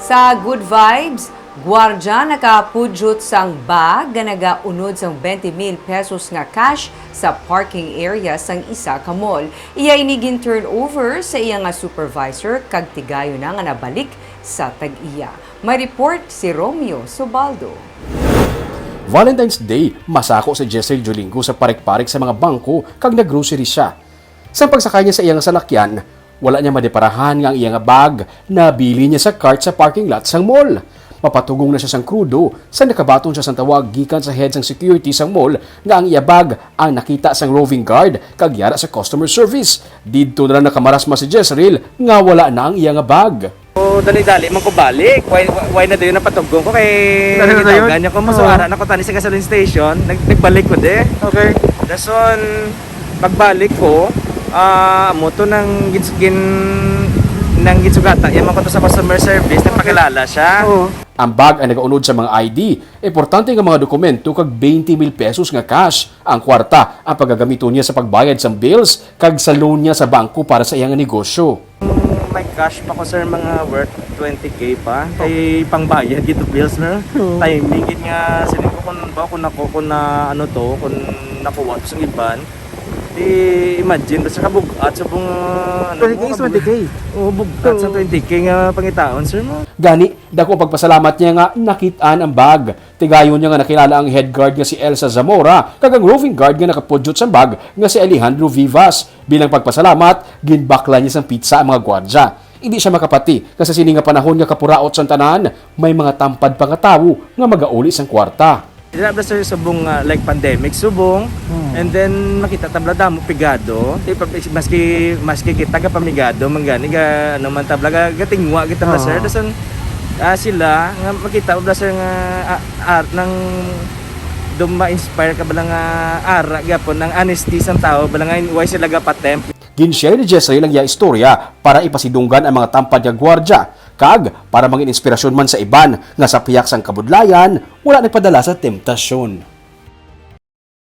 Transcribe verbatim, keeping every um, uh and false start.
Sa Good Vibes, gwardya nakapudyot sang bag nga nagaunod sang twenty mil pesos nga cash sa parking area sang isa ka mall. Iya ini gin-turn over sa iya nga supervisor kag tigayon na nga nabalik sa tag-iya. May report si Romeo Subaldo. Valentine's Day, masako si Jezreel Jolingo sa parik-parik sa mga bangko kag nag-grocery siya. Sa pagsakay niya sa iyang salakyan, wala niya madeparahan nga ang iya nga bag nabili niya sa cart sa parking lot sang mall. Mapatugong na siya sang krudo sa nakabaton siya sang tawag gikan sa head sang security sang mall nga ang iya bag ang nakita sang roving guard kag yara sa customer service. Didto na lang nakamarasma si Jezreel nga wala na ang iya nga bag. O, dali-dali man ko balik. Why, why na dayon napatugong ko kay Dali na dayon? Gitawgan niya ko. Masuara na ko tani sa gasoline station. Nag, nagbalik ko de. Okay. Dason, pagbalik ko, ah, mo to nang gin, gin nang ginsugata. Yan man ko to sa customer service. Nagpakilala siya. Oo. Ang bag ang nagaunod sa mga I D, importante nga mga dokumento kag twenty mil pesos nga cash. Ang kwarta ang pagagamiton niya sa pagbayad sang bills kag sa loan niya sa bangko para sa iyang negosyo. May cash pa ko, sir, mga worth twenty K pa. Kay pangbayad gito bills, sir. Timing gid nga siling ko kung ba kung nako kung na ano to, kung nakuha to sa iban. Di imagine basta kabugat sa bung ano twenty K is twenty K. Oh, bugat sa twenty K nga pangitaon, sir, mo. Gani, dako ang pagpasalamat niya nga nakit-an ang bag. Tigayon niya nga nakilala ang head guard nga si Elsa Zamora kag ang roving guard nga nakapudyot sa bag nga si Alejandro Vivas. Bilang pagpasalamat, ginbakla niya sang pizza ang mga gwardya. Hindi siya makapati nga sa sini nga panahon nga kapuraot sang tanan, may mga tampad pa nga tawo nga magauli sang kwarta. Dira ba, sir, subong, ah, like pandemic subong, and then makita tabla damo pigado. Di pa, maski maski kita ga pamigado man gani ga ano man tabla ga gatingwa kita ba, sir. Dason, ah, sila nga makita ba, sir, nga ah, ar, nang duma-inspire ka bala nga ara gyapon ang honesty sang tawo bala nga why sila gapatempt. Gin-share ni Jezreel ang iya istorya para ipasidunggan ang mga tampad nga gwardya kag para mangin inspirasyon man sa iban nga sa pihak sang kabudlayan wala nagpadala sa temptasyon.